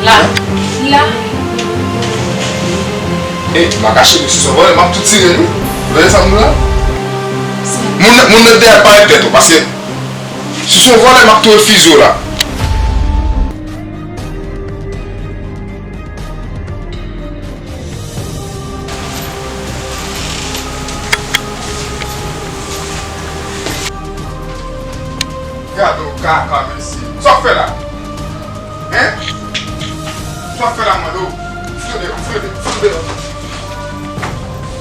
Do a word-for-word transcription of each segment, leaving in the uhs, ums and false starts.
La, la. E, m pa kache nou, si se yon vòlè, m ap tou tire l wi. Ou tande sa m di w la? Moun nan, moun nan dèyè parèt tèt ou, paske si se yon vòlè, m ap tou refize w la. Gade yon kaka, mesye. Sa w ap fè la? Hein? Sa w ap fè la, m mande w? Fout yo deyò, fout yo deyò, fout yo deyò.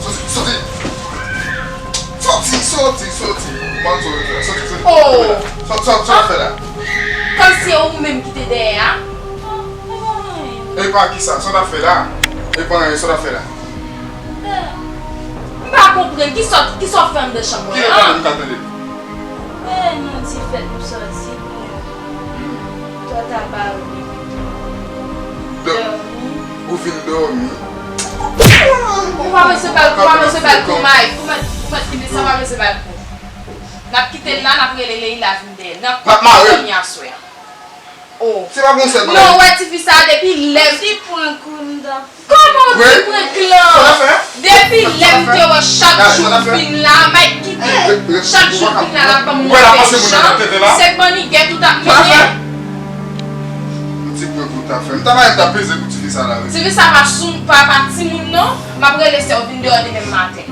Soti, soti. Soti, soti, soti. Mande w sa w fè la. Soti, soti. Oh! Sa, sa, sa w ap fè la? Kòmsi se ou menm ki te dèyè a? E pa ki sa, sa w ap fè la? E pa anyen, sa w ap fè la? M pa konprann. Kisa, kisa w fè anndan chanm mwen an? Kilè tande m ka tande? E, nou di fèt nou sòti pou nou. Twò ta ba ou vin dòmi. Ou vin dòmi. Ou pa bezwen ba l, ou pa bezwen ba l kou may. Ou mèt, ou mèt kite sa, ou pa bezwen ba l kou. N ap kite l la, n ap rele Leila vin dèyè l. N ap mare l. Nan kounye a swè a. Oh. Se pa bon sèl bagay. Non, ou wè tifi sa a depi lè. Ti prank lan. Kòman w ti prank lan? Depi lè m te wè chak jou w vin la, Mike kite. Chak jou w vin la, l ap ban m move jan. Se mannigèt ou t ap mennen. Yon ti prank ou ta fè. M ta pa t ap peze pou tifi sa la, wi. Tifi sa pa sou, pa, pa timoun non. M ap rele sè w vin deyò demen maten.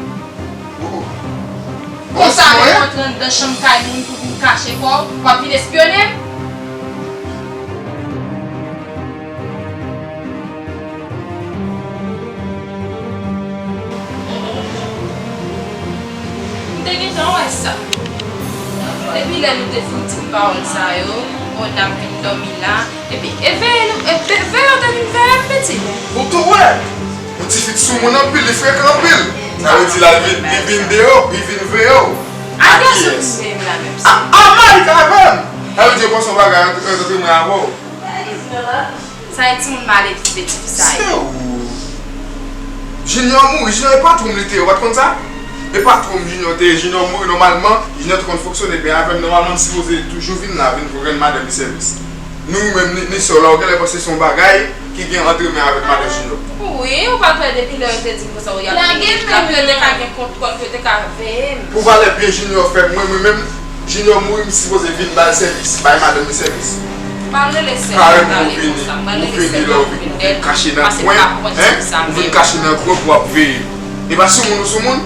Konsa, lè w antre anndan chanm kay moun pou vin kache kò w, w ap vin espyone m? M te gentan wè sa. Depi lè nou te fin di m pawòl sa yo, o, n ap vin dòmi la, epi, e veye nou, e ve-, veye w te vin veye m, pitit. Ou tou wè! Yon tifi t soumoun anpil, li frekan anpil. Sa vle di l al vin, li vin deyò, li vin veye w. A kiyès? A, a Mike avè m! Sa vle di yo panse yon bagay ant, ant mwen avè w. Sa e timoun maledve tifi sa ye. Se ou. Junior mouri, Junior e patwon m li te ye, ou pa t konn sa? E patwon m Junior te ye, Junior mouri nòmalman, Junior te konn fonksyone byen avè m, nòmalman m sipoze toujou vin la, vin rann madanm li sèvis. Nou menm, ni, ni sè w la, ou genlè panse se yon bagay ki gen ant mwen avèk madan Junior. Wi, ou pa t wè depi lè yo te di m konsa, ou y ap vini, yo te ka gen kont kò l, yo te ka veye m. Pou valè byen Junior fè m, mwen, mwen menm, Junior mouri, m sipoze vin ba l sèvis, bay madanm li sèvis. M pral rele sè m, m pral rele konsa, m pral rele sè m, m vin dèyè l, paske m pa konprann tifi sa menm. Ou vin kache nan kwen pou w ap veye. E pa soumoun ou soumoun?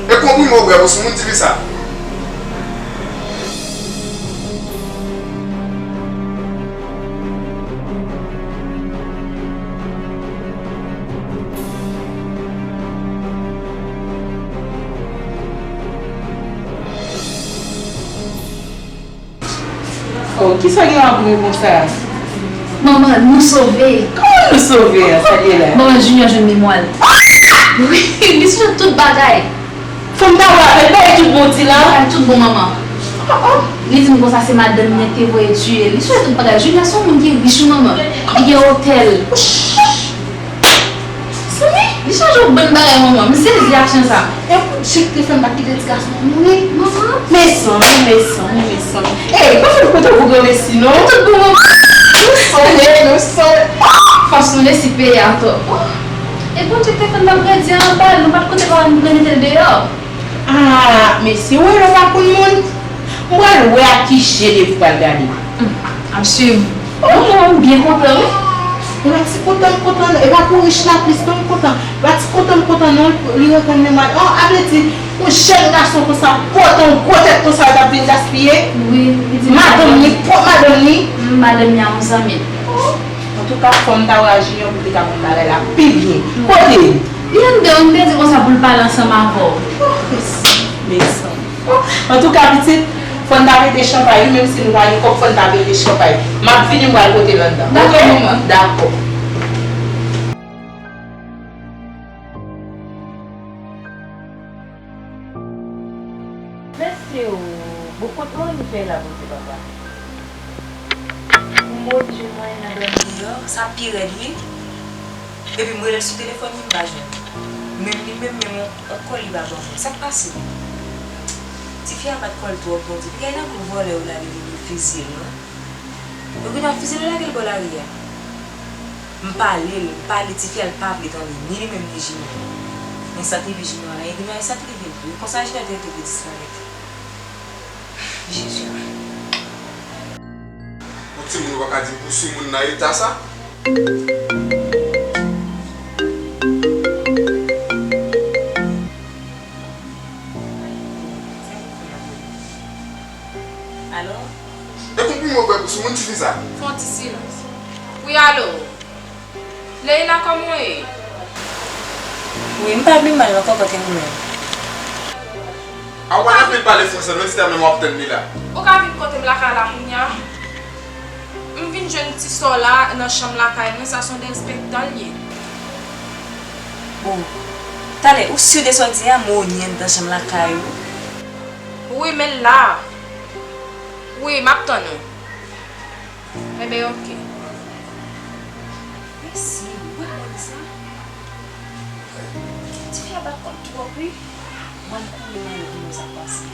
E konprime w bwè pou soumoun tifi sa. Oh, kisa gen ap ri konsa? Manman, nou sove! Kòman nou sove a, sa gen la? Manman, Junior jwenn memwa l. Wi, li sonje tout bagay. Fanm ta wè avè l, bay tout bon di la. Bay tout bon, manman. Oh, oh. Li di m konsa se madanm li ki te voye tiye l. Li sonje tout bagay. Junior se yon moun ki rich, wi, manman. Li gen otèl. Mezanmi, li chanje yon bann bagay, manman. M sezi ak jan sa. E pou Jek te fè m pa t kite ti gason an mouri. Manman. Mezanmi, mezanmi, mezanmi. Ey, pa fè m kote pou granmesi, non. Tout bon, manman. Nou sove, nou sove. Fòs nou resi peye atò. Oh. E Bondye te fè m pa grandi anba l, nou pa t konte papa m pou mete l deyò. Ah, mesye, ou wè lè w pa konn moun? M pral wè ak ki je Devi pral gade. Hmm, ap swiv. Oh, m byen kontan, wi. E pa ti kontan m kontan, non. E pa pou rich la plis, non, m kontan. E pa ti kontan m kontan, non, li rekonn memwa l. Oh, a vle di, yon jèn gason konsa, pòte yon gwo tèt konsa, l ap vin gaspiye. Wi, li di madanm li, pwòp madanm li. Hmm, madanm li a yon zanmi l. Oh. Antouka, fò m ta wè a Junior pou l te ka konn bagay la pi byen. Kote l? Li anndan, m te di konsa pou l pale ansanm avè w. Oh, mezanmi, mezanmi. Oh, antouka, pitit, fò n ta pete chanpay, wi, menm si nou pa gen kòb, fò n ta pete chanpay. M ap vini, m pral pote l anndan. Dakò, manman. Dakò. Mèsi o, bon, kot mwen rive la, Bondye papa. Mon Dieu, mwen nan dòmi deyò, sa pi rèd wi. Epi m rele l sou telefòn li, m pa jwenn. Menm li menm, menm yon, yon kòl li pa ban mwen. Sa k pase? Tifi a bat kò l twòp, Bondye. Piga nan gwo vòlè yo la, li vin fizye l, non. Yo gentan fize l lage l bò lari a. M pale l, m pale tifi a, l pa vle tande, ni li menm ni Junior. Men sa t rive Junior la, e li menm sa t rive l tou. E konsa Junior te rete pou disparèt. Jezi. Yon timoun ou pa ka di pou soumoun nan eta sa? Alo? E konprann mwen, bèb, sou moun tifi sa. Fè yon ti silans. Wi, alo? Leila, kòman w ye? Wi, m pa pi mal non, kòkòt, e ou menm? A, w pa nan pil pale fransè non, se menm w ap tann li la. Ou ka vin kote m lakay la kounye a? M vin jwenn ti sè w la nan chanm lakay mwen, sa se yon derespektan l ye. O, talè, ou si de sa w di a, m wè w ni anndan chanm lakay ou? Wi, men l la. Wi, m ap tann ou. Enben, oke. Mèsi, ou wè moun sa? Tifi a bat kò l twòp, wi. Mwen, m konnen mwen kòman sa pase.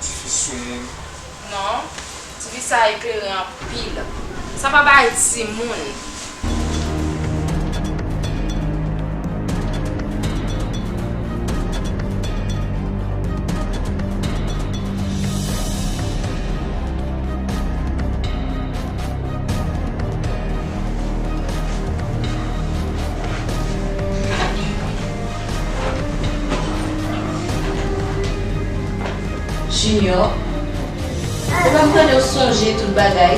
Tifi soumoun. Non, tifi sa eklere anpil. Sa pa bagay timoun. Junior, ou pa m tande w sonje tout bagay?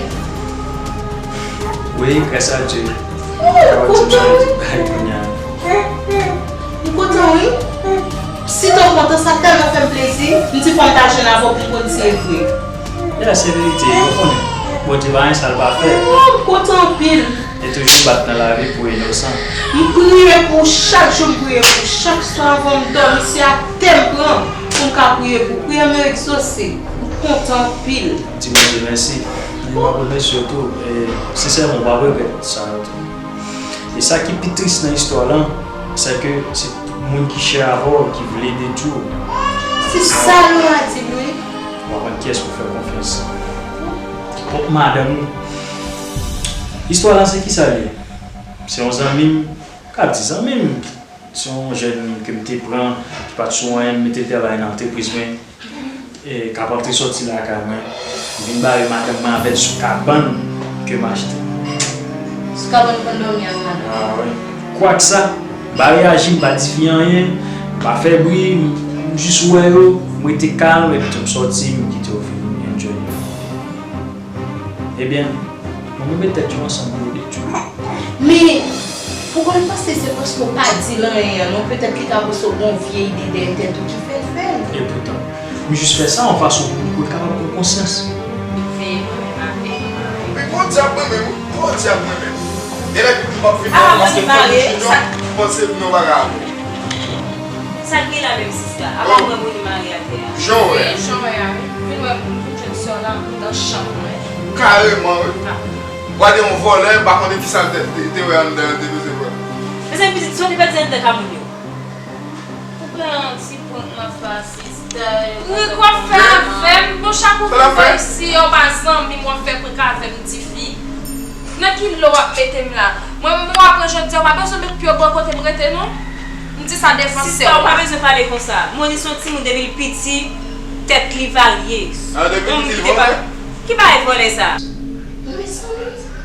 Wi, gras a Dye. Ou kontan, wi? Bagay kounye a. M kontan, wi. Si w kontan, sa tèlman fè m plezi. M di fò m ta jwenn avè w pou m konn si e vre. Ya, se verite, ou konnen. Bondye pa gen sa l pa fè. Oh, m kontan anpil. E toujou bat nan lavi pou inosan. M priye pou w chak jou, m priye pou w chak swa anvan m dòmi, se atè m pran pou m ka priye pou w. Priyè m yo egzose. M kontan anpil. M di Bondye mèsi. E m ap remèsye w tou. E, sensèman, w p ap regrèt sa yo tou. E sa ki pi tris nan istwa lan, se ke se moun ki chè avè w ki vle detwi w. Se sa nou a di m, wi. W ap konn kiyès pou fè konfyans. Pwòp madanm ou. Istwa lan se kisa l ye? Se yon zanmi m, m ka di zanmi m. Se yon jèn ke m te pran, ki pa t sou anyen, m mete l travay nan antrepriz mwen, e, k ap antre sòti lakay mwen. M vin bare madanm mwen avè l sou kabann ke m achte. Sou kabann ou konn dòmi ak madanm? Ah, wi. Kwaksa, m pa reyaji, m pa di fi anyen, m pa fè bri, m, m jis wè yo, m rete kalm, epi tou m sòti, m kite yo vin enjoy. Ebyen, nou mete tèt yo ansanm pou yo detwi. Men, ou konn panse se paske w pa di l anyen an, non, petèt li ka panse w gen yon vye ide dèyè tèt ou ki fè l fè l. Epoutan, m jis fè sa yon fason pou, pou l kapab pran konsyans. Veye mwen menm avè l. Men gwo dyab mwen menm, gwo dyab mwen menm. Genlè pitit m ap vin la paske fanmi Junior panse m nan bagay avè w. Sa k gen la menm sista? Apa mwen moun mare atè a. Jan w wè a. Jan w wè a, wi. Vin wè m, m vin jwenn sè w la nan chanm mwen. Kareman, wi. Gade yon vòlè, m pa konnen kisa l te, te, te wè anndan an, te bezwen pran. Mezanmi, pitit, sa w te pèdi anndan ka moun yo? Ou pran yon ti prank m ap fè a, sista. Prank w ap fè avè m? Bon, chak ou vin bò isi, ou pa zanmi m, w ap fè prank avè m, tifi. Nan ki lò w ap mete m la? Mwen menm, w ap pran jodi a, w pa bezwen met pye w bò kote m rete, non. M di sa devan sè w la. Sista, ou pa bezwen pale konsa. Moni se yon timoun depi l piti, tèt li varye. Ah, depi l piti, li vòlè? Ki bagay vòlè sa?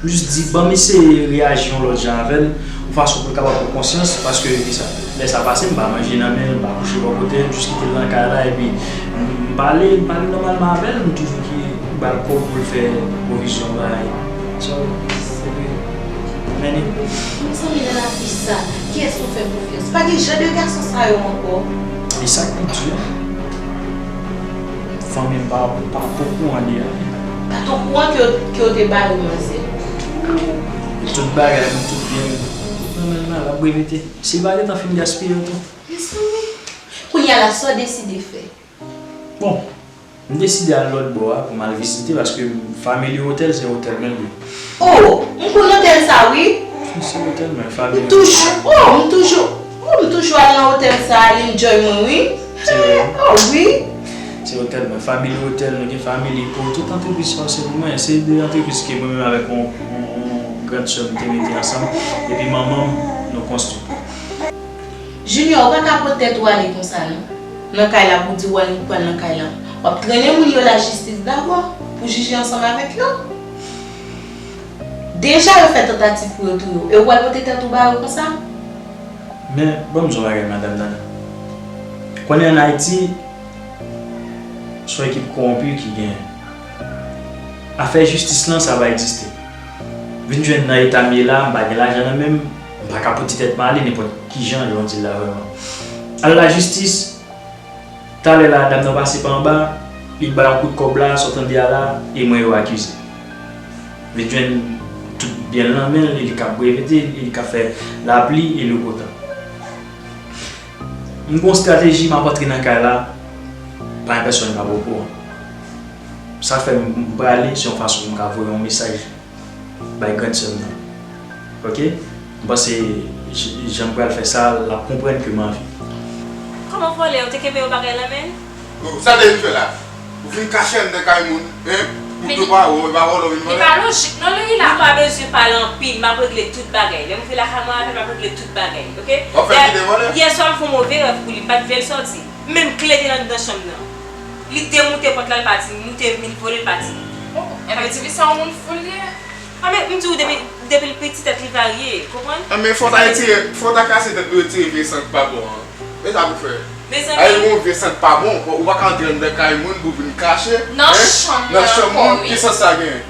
M jis di, ban m eseye reyaji yon lòt jan avè l, yon fason pou l kapab pran konsyans, paske ki sa, lè sa pase, m pa manje nan men l, m pa kouche bò kote l, m jis kite l nan kay la, epi m, m pale, m pale nòmalman avè l, m toujou ki ba l kòb pou l fè pwovizyon bay. So, epi, men li. Mezanmi, nan lavi sa, kiyès nou fè konfyans? Pa gen jan de gason sa yo ankò. E sa k pi di a, fanmi m pa, pa okouran de anyen. Pa t okouran ke yo, ke yo te bare w manzè? Tout bagay, m tout byen m nan men l la, l ap revete. Si l pa gentan fin gaspiye yo tou. Mezanmi. Kounye a la, sa w deside fè? Bon, m deside al lòt bò a pou m al vizite, paske Family Hotel se otèl mwen l ye. Oh, m konn otèl sa, wi. Se otèl mwen, Family Hotel. M toujou, oh, m toujou, oh, m toujou Toujou al nan otèl sa, al enjoy mwen, wi. Se vre? Oh, wi. Se otèl mwen, Family Hotel, nou gen Family Po, tout antrepriz sa yo se pou mwen. Se de antrepriz ke mwen menm avèk yon, yon, yon grand sè m te mete ansanm, epi manman m, nou konstwi. Junior, ou pa ka pot tèt ou ale konsa, non. Nan kay la, pou di w al pral nan kay la. W ap trennen moun yo lajistis dabò, pou jije ansanm avèk yo. Deja, yo fè tantativ pou yo touye w, e ou pral pote tèt ou ba yo konsa? Men, ban m di w yon bagay, madanm Nana. Konnen ann Ayiti, se yon ekip kowonpi ki genyen. Afè jistis lan, sa pa egziste. Vin jwenn nan eta m ye la, m pa gen lajan nan men m, m pa ka pote tèt mwen ale nenpòt kijan, jan w di l la vrèman. Al lajistis, talè la, dam nan pase pa anba, li ba yon kout kòb la, sa w tande a la, e mwen yo akize. Vin jwenn tout byen l nan men l, e li k ap brevete, e li k ap fè lapli e lou kontan. M gon estrateji, m ap antre nan kay la, pa gen pèsonn k ap okouran. Sa fè m, m prale, se yon fason pou m ka voye yon mesaj bay grand sè m nan. Oke? M panse, j-, jan m pral fè sa, l ap konprann ke m anvi. Kòman vòlè, ou te kenbe yon bagay nan men l? Oh, sa l te vin fè la? Ou vin kache anndan kay moun, hein? Pou de pawòl, e pa vòlè w vin vòlè? Li pa lojik, non, Leila. Nou pa bezwen pale anpil, m ap regle tout bagay. Lè m rive lakay mwen avè l, m ap regle tout bagay, oke? W ap fè l kite vòlè? Yè swa m fè yon move rèv pou li, m pa t vle l sòti. Menm kle te anndan chanm nan. Li demoute pòt la, l pati, li moute, li vole, l pati. Oh, enben, tifi sa yon moun fou l ye. Anben, m di w, depi, depi l piti, tèt li varye, konprann? Anben, fò w ta retire, fò w ta kase tèt li, retire vye san k pa bon an. E sa pou fè. Mezanmi. Ay, gon vye san k pa bon, ou pa ka antre anndan kay moun pou vin kache, nan chanm moun, ki sans sa gen?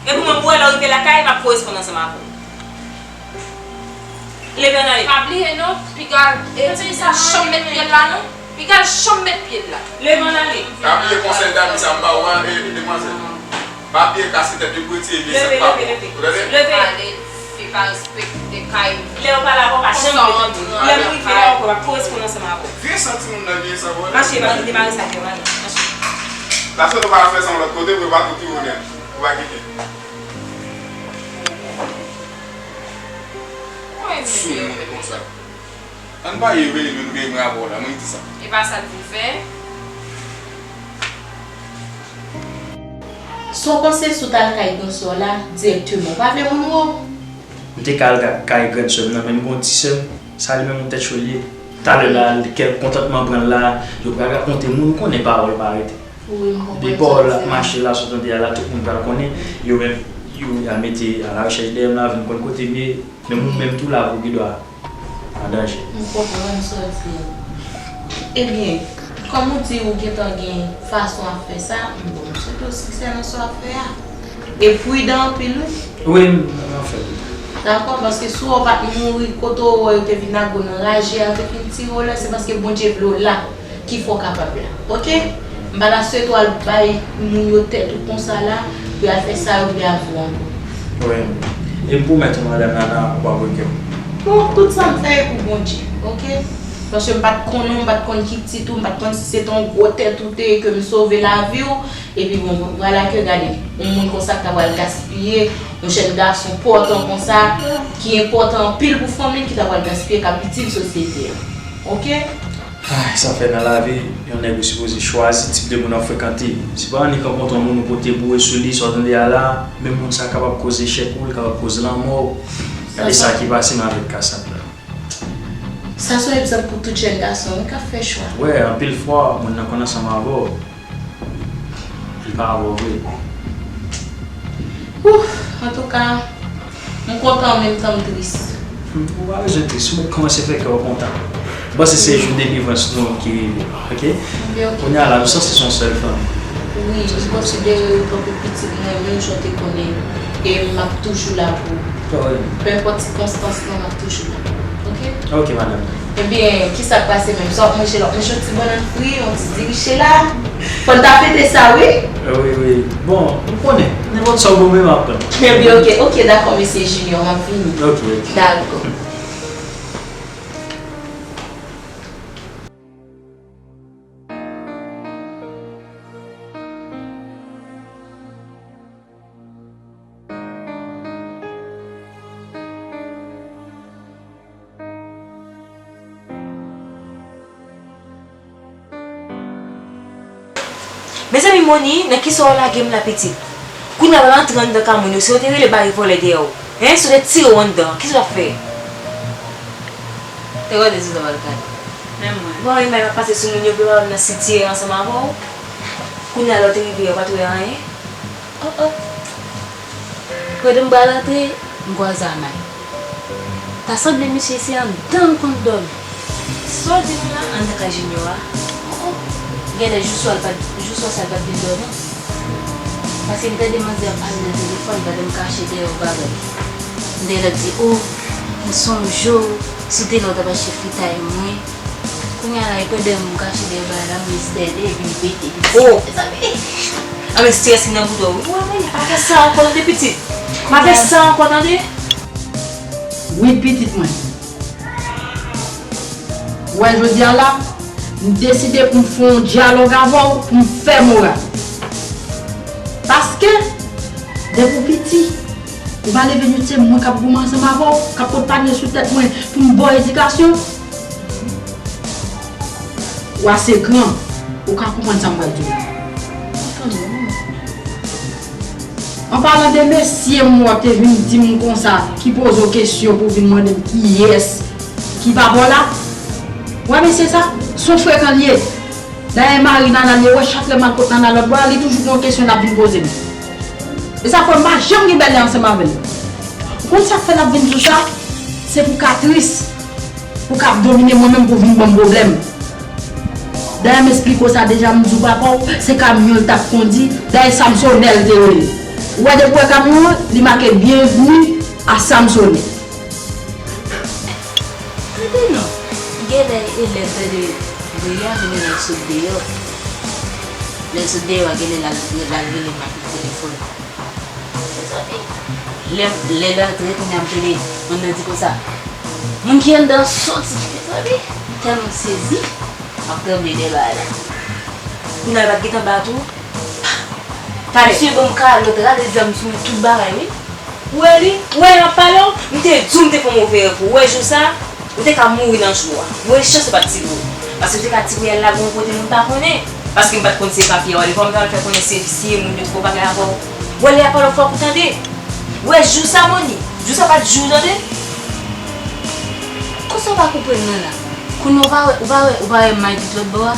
Epi mwen, m wè lè w rive lakay, m ap koresponn ansanm avè w. Leve ann ale. Pa bliye non, piga l, e, ti sa janm met pye l la non. Piga l janm met pye l la. Leve ann ale. Pa bliye konsèy dam sa m ba w an, e, demwazèl. Pa bliye kase tèt li pou retire vye san k pa bon. Leve, leve, leve. Ou tande? Leve. Ale, fi pa respekte kay. Lè w pale avè w, pa janm vle tande. Lè m rive la ankò, m ap koresponn ansanm avè w. Vye san timoun nan vye san vòlè. Mache, mache, depare sa, mache. Mache. Pase nou pa fè sa yon lòt kote, pou yo pa tou ki onèt. Ou pa kite. Soumoun konsa. Ann pa ye veye nou, nou gen mwen avè w la, mwen di sa. E pa sa l vin fè. Sa w panse si w t al kay gran sè w la dirèkteman? Ou pa vle moun wè w? M te ka al ga-, kay gran sè m nan, men m gon ti sè m, sa li menm yon tèt cho l ye. Talè la, kèk kontantman pran l la, yo pral rakonte moun, ou konnen pawòl pa rete. Wi, m konprann sa w di a. Depi w ap mache la, sot antre a la, tout moun pral konnen. Yo menm, yo al mete a la rechèch dèyè m la, vin konn kote m ye. Menm ou menm tou la, ou gen dwa an danje. M konprann sa w di a. Ebyen, kòm ou di ou gentan gen fason ap fè sa, m bon, m swete w siksè nan sa w ap fè a. E pridan anpil, wi. Wi, m, m ap fè l. Dakò, paske si w pa t mouri, kote w wè yo te vin ak gwo nan raje a, yo te fin tire w la, se paske Bondye vle w la. Ki fè w kapab la. Oke? M pa ta swete w al bay moun yo tèt ou konsa la, pou y al fè sa yo vle avè w ankò. Wi. E m pwomèt ou, madanm Nana, w ap regrèt. Bon, tout sa m fè e pou Bondye, oke? Paske m pa t konnen w, m pa t konn ki tit ou, m pa t konn si se te yon gwo tèt ou te ye ke m sove lavi w. Epi bon, vwala ke gade, yon moun konsa k ta pral gaspiye, yon jèn gason enpòtan konsa, ki enpòtan anpil pou fanmi l, ki ta pral gaspiye, k ap itil sosyete a. Oke? Ay, sa fè nan lavi, yon nèg ou sipoze chwazi tip de moun w ap frekante. Se pa annik rankontre yon moun ou pote boure sou li, sa w tande a la, menm moun sa kapab koz echèk ou, li kapab koz lanmò w. Gade sa ki pase m avèk Cassandra. Sa se yon egzanp pou tout jèn gason, wi, k ap fè chwa. Wè, anpil fwa, moun nan konn ansanm avè w. Li pa avè w vre. Ouf, antouka, m kontan an menm tan m tris. Hmm, ou pa bezwen tris, ou mèt kòmanse fè kè w kontan. Bon, se, se jou delivrans nou ki rive, oke? Ebyen, oke. Kounye a la, nou sanse se yon sèl fanmi. Wi, m konsidere ou tankou pitit mwen, menm jan w te konnen. E m ap toujou la pou ou. Wi. Penpòt sikonstans lan, m ap toujou la. Oke? Oke, madanm. Ebyen, kisa k pase menm? Sa w ap manje la? W ap manje yon ti bannann fri, yon ti diri chela? Fò n ta fete sa, wi. Wi, wi. Bon, ou konnen, nenpòt sa w ban mwen, m ap pran. Ebyen, oke, oke, dakò, mesye Junior, m ap vini. Oke, oke. Dakò. Mezanmi, Moni, nan kisa w lage m la, pitit? Kounye a w al antre anndan kay moun yo, si yo te rele bare vòlè dèyè w, en, si yo te tire w anndan, kisa w t ap fè? Te gade Zouzo al gade. Menm mwen. Bon, e may ap pase sou moun yo, pou yo pa wè m nan sitiye ansanm avè w. Kounye a lè w te rive a, ou pa t wè anyen? Oh, oh. Pandan m pral antre, m kwaze a may. Ta sanble misye se anndan l konn dòmi. Sa w di m la, anndan kay Junior a? Oh, oh. Genlè jou swa l pa t, jou swa sa l pa t vin dòmi. Paske m tande manzè ap pale nan telefòn pandan m kache dèyè yon bagay. M tande l ap di, "Oh, m sonje w, si w te la w t ap achte fritay mwen." Kounye a la, e pandan m kache dèyè bagay la, m resi dèyè li, epi li pete. Oh! Mezanmi! Anben, estrès ki nan bouda w wi. Wè, mwen, pa fè sa ankò tande, pitit. Pa fè sa ankò tande. Wi, pitit mwen. Wè, jodi a la, m deside pou m fè yon dyalòg avè w, pou m fè moral. Paske, depi w piti, ou pa leve nwit, se mwen k ap goumen ansanm avè w, k ap pot panye sou tèt mwen pou m ba w edikasyon. Ou ase gran, ou ka konprann sa m pral di w la. An palan de mesye m wè w te vin di m konsa, ki poze w kesyon pou w vin mande m kiyès ki papa w la. Wè mesye sa, se yon frekan l ye. Dayè mari Nana l ye, wè chak lè m al kot Nana lòt bò a, li toujou gen yon kesyon l ap vin poze m. E sa fè m pa janm gen bèlè ansanm avè l. Ou konn sa k fè l ap vin di w sa? Se pou w ka tris. Ou k ap domine mwen menm pou w vin ban m pwoblèm. Dayè m esplike w sa deja, m di w papa w se kamyon l t ap kondi, dayè Samsonè l te rele. Ou wè depi w wè kamyon an, li make byenvni a Samsonè. Tande non, genlè e lè tande bri a, genlè lè l sot deyò. Lè l sot deyò a, genlè l al, l al rele m ak telefòn. Mezanmi, lè, lè l antre, kounye a m tande moun nan di konsa, "Moun ki anndan an soti." Mezanmi, m tèlman sezi, m ap tranble dèyè bagay la. Kounye a l pa t gentan ba tou. Pale. Misye ban m kalòt, rale zam sou mwen, tout bagay, wi. Ou wè li? Ou wè lè m ap pale w? M te di w m te fè yon move rèv pou ou. Ou wè jou sa? Ou te ka mouri nan jou a. Move chans ou pa t tire w. Paske ou te ka tire w al lage w yon kote moun pa konnen. Paske m pa t konn se ka fi a w ale, kòman m ta pral fè konnen se, se moun yo t fè bagay avè w? Ou wè lè y ap pale w fòk ou tande. Ou wè jou sa, Moni? Jou sa pa t jou w tande. Konsa w pa konprann nan la. Kounye a ou pa wè, ou pa wè, ou pa wè Mike lòt bò a?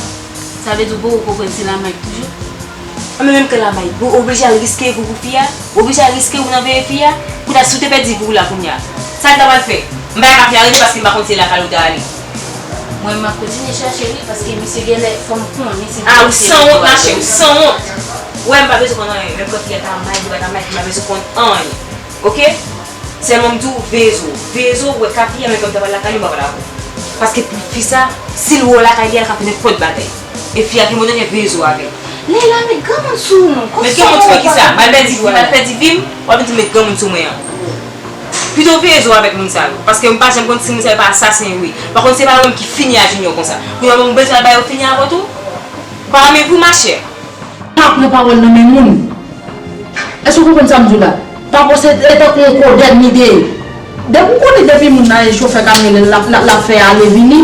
Sa vle di ou poko konprann se la Mike toujou? Anben menm ke la Mike, ou oblije al riske vi w pou fi a? Ou oblije al riske ou nan veye fi a? Kounye a si w te pèdi vi w la kounye a, sa l ta pral fè? M pa ka fè anyen paske m pa konn se lakay ou ta ale. Mwen m ap kontinye chache wi, paske misye genlè fò m konnen si... A, ou sanwont machè, ou sanwont. Ou wè m pa bezwen konn anyen, menm ke fi a ta Mike, li pa ta Mike, m pa bezwen konn anyen. Oke? Sèlman m di w, veye zo w. Veye zo w, ou wè ka fi a, menm ke m ta pral lakay li, m pa pral avè w. Paske fi sa, si l wè w lakay li a, l ka fè nenpòt bagay. E fi a gen mòd, veye zo w avè l. Leila, met granmoun sou ou non. Met granmoun sou mwen kisa? M al pèdi vi m, m al pèdi vi m, w ap vin di m met granmoun sou mwen an. Pito veye zo w avèk moun sa yo, paske m pa janm konn si moun sa yo pa asasen yo ye. M pa konn se pa yo menm ki fini a Junior konsa. Kounye a mwen m bezwen al ba yo fini avè w tou? Ou pa renmen vi w, machè? Pa pran pawòl nan men moun. Èske w konprann sa m di w la? Papa w se, e tankou yon kodèn li te ye. Depi w konnen depi moun nan e chofè kamyonèt l ap, l ap, l ap fè ale vini,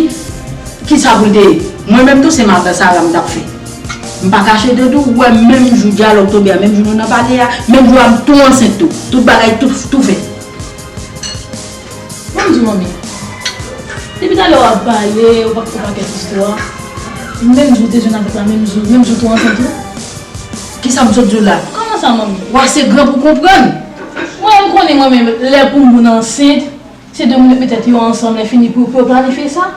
kisa pou l te ye? Mwen menm tou se madan Sara m t ap fè. M pa kache de di w, ou wè menm jou dyalòg tonbe a, menm jou nou nan pale a, menm jou a m tou ansent tou. Tout bagay tou, tou fèt. Ban m di w manmi, depi talè w ap pale, w ap fè pakèt istwa. Menm jou w te jwenn avèk la, menm jou, menm jou w tou ansent tou. Kisa m sot di w la? Kòman sa manmi? W ase gran pou konprann. Mwen, m konnen mwen menm, lè pou moun ansent, se de moun yo met tèt yo ansanm, lè fini pou, pou yo planifye sa.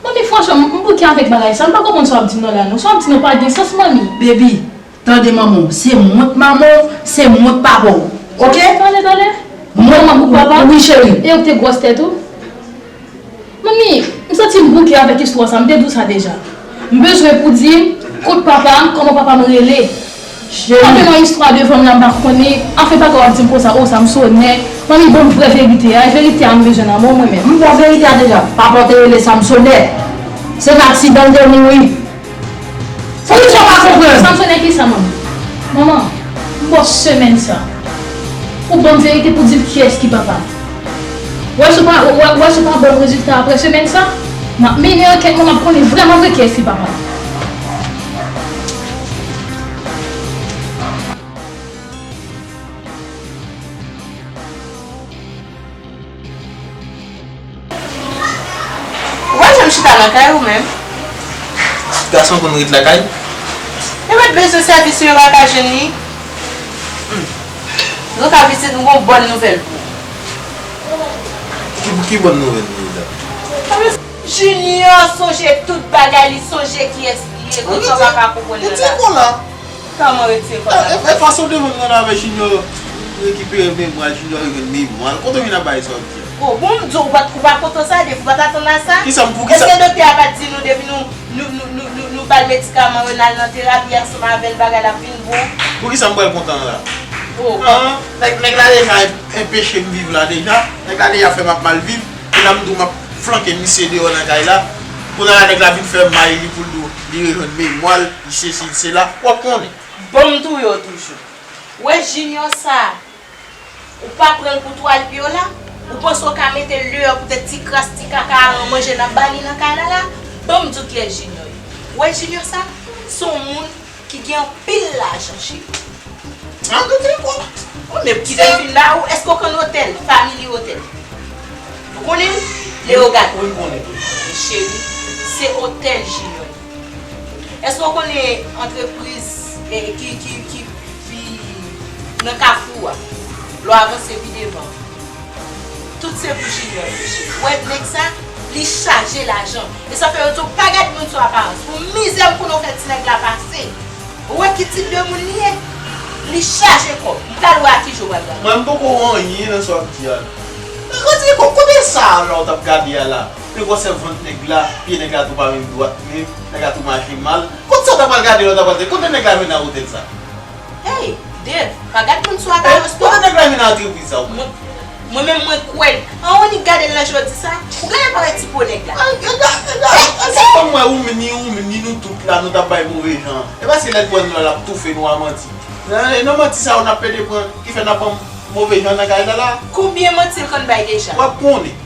Manmi, franchman, m, m bouke avèk bagay sa, m pa konprann sa w ap di m nan la non. Sa w ap di nan pa gen sans manmi. Baby, tande manman w, se mwen k manman w, se mwen k papa w. Oke? Tande, tande. Mwen, manman pou papa? Wi, cheri. E ou k te gwòs tèt ou? Manmi, m santi m bouke avèk istwa sa, m te di w sa deja. M bezwen pou di m kot papa m, kòman papa m rele. Cheri. Ou ap fè yon istwa devan m la, m pa konnen. Anfen, papa w ap di m konsa, o, Samsonè. Manmi, ban m vrè verite a. E verite a, m bezwen nan men w mwen menm. M ba w verite a deja. Papa w te rele Samsonè. Se nan aksidan l te mouri. Poukisa w pa konprann? Samsonè kisa, manmi? Manman, m ba w semèn sa. Ou ban m verite pou di m kiyès ki papa m. Wè si w pa, wè, wè si w pa ban m rezilta apre semèn sa, m ap mennen ankèt mwen, m ap konnen vrèman vre kiyès ki papa m. Lakay ou menm? Gason konn ret lakay? Yo pa t bezwen sèvis ou, yo pa ka jwenn li. Antouka pitit, m gon bòn nouvèl pou ou. Ki, ki bòn nouvèl, Lisa? Junior sonje tout bagay, li sonje kiyès li ye, tout sa w pa ka konprann nan lavi. Kòman retire kò w nan? E, e fason w te jwenn nan avè Junior rekipere memwa l, Junior jwenn memwa l. Kote w vin ap bay sa w di a? O, bon, m di w, ou pa t, ou pa kontan sa, depi w pa t atann a sa. Kisa m, pou kisa? Èske doktè a pa t di nou depi nou, nou, nou, nou, nou, nou ba l medikaman yo, n al nan terapi ansanm avè l, bagay la ap vin bon? Pou kisa m pral kontan la? O. An, nèg, nèg la deja en-, enpeche m viv la deja. Nèg la deja fè m ap mal viv. Kounye a m di w m ap flanke misye deyò nan kay la. Kounye a nèg la vin fè may li pou l di w li rejwenn memwa l, li sesi, li sela. W ap konnen. Bon, m touye w toujou. Ou wè Junior sa, ou pa pran l pou twal pye w la? Ou panse w ka mete l deyò poutèt ti kras, ti kaka a manje n ap ba li nan kay la la? Ban m di w kiyès Junior ye. Ou wè Junior sa, se yon moun ki gen anpil lajan, cheri. An, nou te kwa? Ou menm ki te vin la, ou, èske w konn otèl, Family Hotel? Ou konnen l? Leogane. Wi, m konnen tou. Cheri, se otèl Junior. Èske w konnen antrepriz, eh, ki, ki, ki pi nan kafou a? Lè w avanse pi devan. Tout se pou Junior, mesye. Ou wè nèg sa, li chaje lajan. E sa fè yo di w pa gad moun sou aparans. Pou mizè m konnen w fè ti nèg la pase. Ou wè ki tip de moun li ye? Li chaje kòb. M pral wè a ki jan w pral gade. Mwen, m poko wè anyen nan sa w ap di a. Retire kòb, kote sa a la w t ap gade a la? Te gwosè vant nèg la, pye nèg la tou pa menm dwat menm, nèg la tou mache mal. Kot sa w ta pral gade lè w ta pral te? Kote nèg la jwenn nan otèl sa? Hey, Dave, pa gad moun sou aparans non. Kote nèg la jwenn nan antrepriz sa ou? Mwen, mwen menm mwen kwè l. An, ou annik gade l nan jodi sa? Ou gade parèt ti po nèg la. An, gade, gade, an, se kòm mwen ou ni ou ni nou tout la, nou t ap bay move jan. E paske lè l pran nou la, l ap toufe nou a manti. Nan, nan manti sa yo n ap pede pran, ki fè n ap ban move jan nan kay la la. Konbyen manti l konn bay deja? W ap konnen.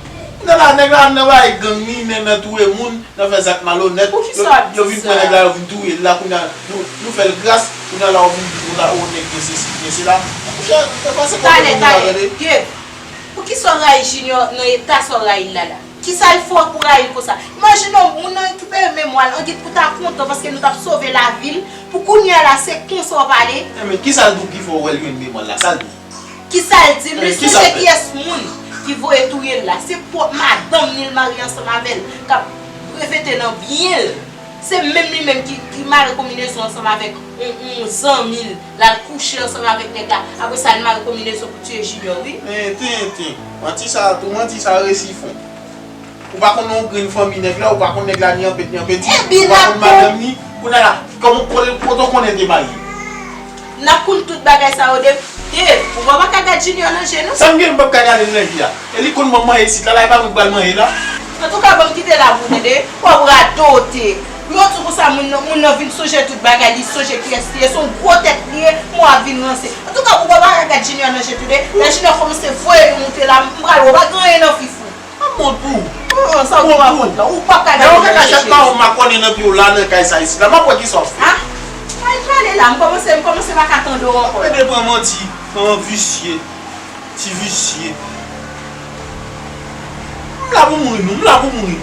Nan la, nèg la nan bay gang ni, nan, nan touye moun, nan fè zak malonèt. Poukisa w ap di sa? Yo, yo vin pran nèg la, yo vin touye l la, kounye a, nou, nou fè l gras, kounye a la, ou vin di, ou la, ou nèg gen sesi, gen sela. Monchè, se pa, se pa moun la, tande. Talè, talè, Dave, poukisa w rayi Junior nan eta sa w rayi l la la? Kisa l fè w pou w rayi l konsa? Imajine w, moun nan rekipere memwa l, angit pou w ta kontan paske nou t ap sove lavi l, pou kounye a la, se konsa w pale? Enben, kisa l di w ki fè w wè l jwenn memwa l la? Sa l di w? Kisa l di m? Li sonje kiyès moun ki voye touye l la. Se pwòp madanm li l marye ansanm avè l k ap repete nan byen l. Se menm li menm ki, ki mare konbinezon ansanm avèk yon, yon zanmi l. L al kouche ansanm avèk nèg la. Apre sa, l mare konbinezon pou tiye Junior, wi. Men, tenten. Manti sa a tou, manti sa a resi fon. Ou pa konn yon grenn fanmi nèg la, ou pa konn nèg la ni an pet ni an peti, ou pa konn madanm ni. Kounye a la, kòman, kote, kote w konnen l te marye? N ap konn tout bagay sa yo de, de, ou pa, pa ka gad Junior nan je, non. Sa m gen, m p ap ka gade l nan je a. E li konn ban m manje isit la, la, e pa mwen k pral manje la. Antouka, ban m kite la pou ou, tande. W ap radote. Yo di konsa, moun nan, moun nan vin sonje tout bagay, li sonje kiyès li ye, se yon gwo tèt li ye, mwen w ap vin ranse. Antouka, ou pa, pa ka gad Junior nan je, tande. Lè Junior kòmanse voye nou moute la, m pral wè, w pa gen anyen nan fif ou. Mwen mont pou ou. An, sa ou pa konn la. Ou p ap ka gade nan je. Lè w fè kachèt mawon makònen nan pye w la nan kay sa isit la, m ap wè kisa w ap fè. Ah, al pale la, m kòmanse, m kòmanse pa ka tande w ankò. Mete pran manti, an visye, ti visye. M la pou mouri non, m la pou mouri.